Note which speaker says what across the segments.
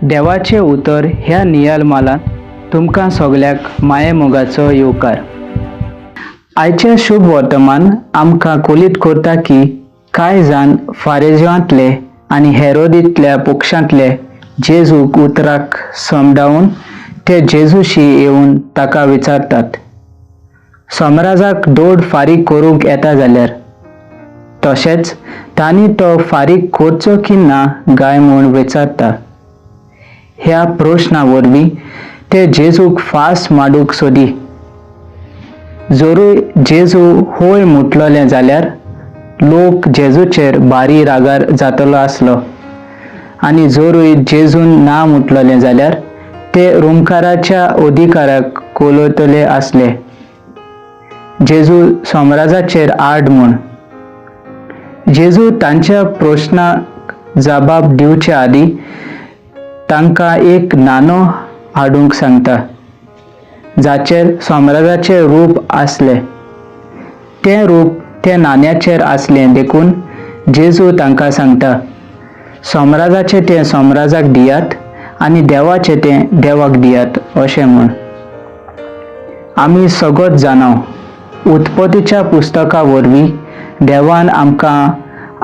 Speaker 1: देवाचें उतर ह्या नियाल मालांत तुमकां सगल्याक मायेमोगाचो येवकार. आयचें शुभ वर्तमान आमकां कोलीत करता की कांय जाण फारेज्यांतले आनी हेरोदींतल्या पक्षांतले जेजूक उतराक समजावन ते जेजूशी येवन ताका विचारतात, सोमराजाक दोड फारीक करूंक येता जाल्यार, तशेंच तांणी तो फारीक करचो की ना गाय म्हूण विचारता. ह्या प्रश्ना वरवीं ते जेजूक फास माडूंक सोदी. जरूय जेजू होय म्हटलेलें जाल्यार लोक जेजूचेर भारी रागार जातलो आसलो, आनी जरूय जेजून ना म्हटलेलें जाल्यार ते रोमकाराच्या अधिकाराक कोलयतले आसले, जेजू सोमराजाचेर आड म्हूण. जेजू तांच्या प्रश्नाक जबाब दिवचे आदीं तांकां एक नाणो हाडूंक सांगता, जाचेर सोमराजाचें रूप आसलें. तें रूप त्या नाण्याचेर आसलें देखून जेजू तांकां सांगता, सोमराजाचें तें सोमराजाक दियात आनी देवाचें तें देवाक दियात अशें म्हूण. आमी सगळोच जाणाव, उत्पत्तीच्या पुस्तका वरवीं देवान आमकां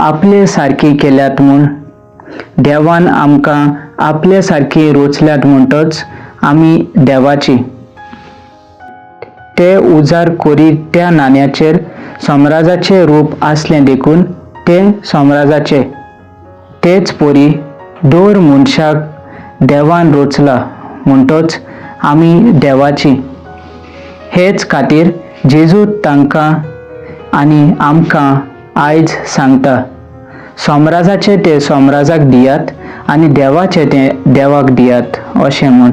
Speaker 1: आपले सारकी केल्यात म्हूण. देवान आमकां आपले सारकी रोचल्यात म्हणटच आमी देवाची. ते उजार करीत त्या नाण्याचेर सोमराजाचें रूप आसलें देखून तें सोमराजाचें. तेच परी दर मनशाक देवान रोचला म्हणटच आमी देवाची. हेच खातीर जेजू तांकां आनी आमकां आयज सांगता, सोमराजाचें तें सोमराजाक दियात आनी देवाचें तें देवाक दियात अशें म्हूण.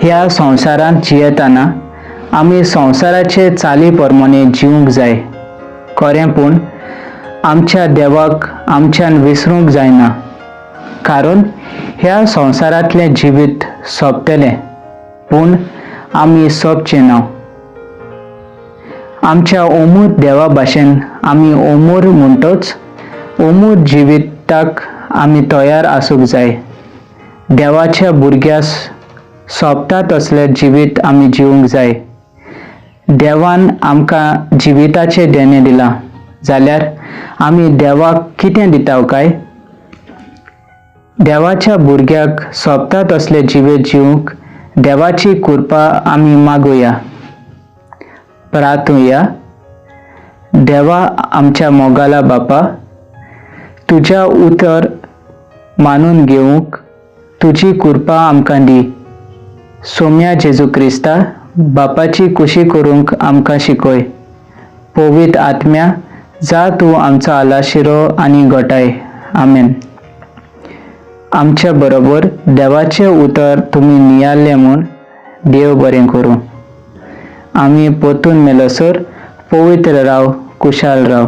Speaker 1: ह्या संवसारांत जियेतना आमी संवसाराचे चाली प्रमाणे जिवंक जाय खरें, पूण आमच्या देवाक आमच्यान विसरूंक जायना, कारण ह्या संवसारांतलें जिवीत सोंपतलें पूण आमी सोंपचें ना. आमच्या ओमूर देवा भाशेन आमी ओमूर म्हणटच ओमूर जिविताक आमी तयार आसूंक जाय. देवाच्या भुरग्या सोंपता तसलें जिवीत आमी जिवंक जाय. देवान आमकां जिविताचें देणें दिलां जाल्यार आमी देवाक कितें दिता काय? देवाच्या भुरग्याक सोंपता तसलें जिवीत जिवंक देवाची कृपा आमी मागुया. प्रार्थुया. देवा आमच्या मोगाला बापा, तुज्या उतर मानून घेवंक तुजी कृपा आमकां दी. सोम्या जेजू क्रिस्ता, बापाची खुशी करूंक आमकां शिकय. पवित्र आत्म्या, जा तूं आमचो आलाशिरो आनी घटाय. आमेन. आमच्या बरोबर देवाचें उतर तुमी नियाळ्ळें म्हूण देव बरें करूं. आमी परतून मेळसर पवित्र राव, कुशाल राव.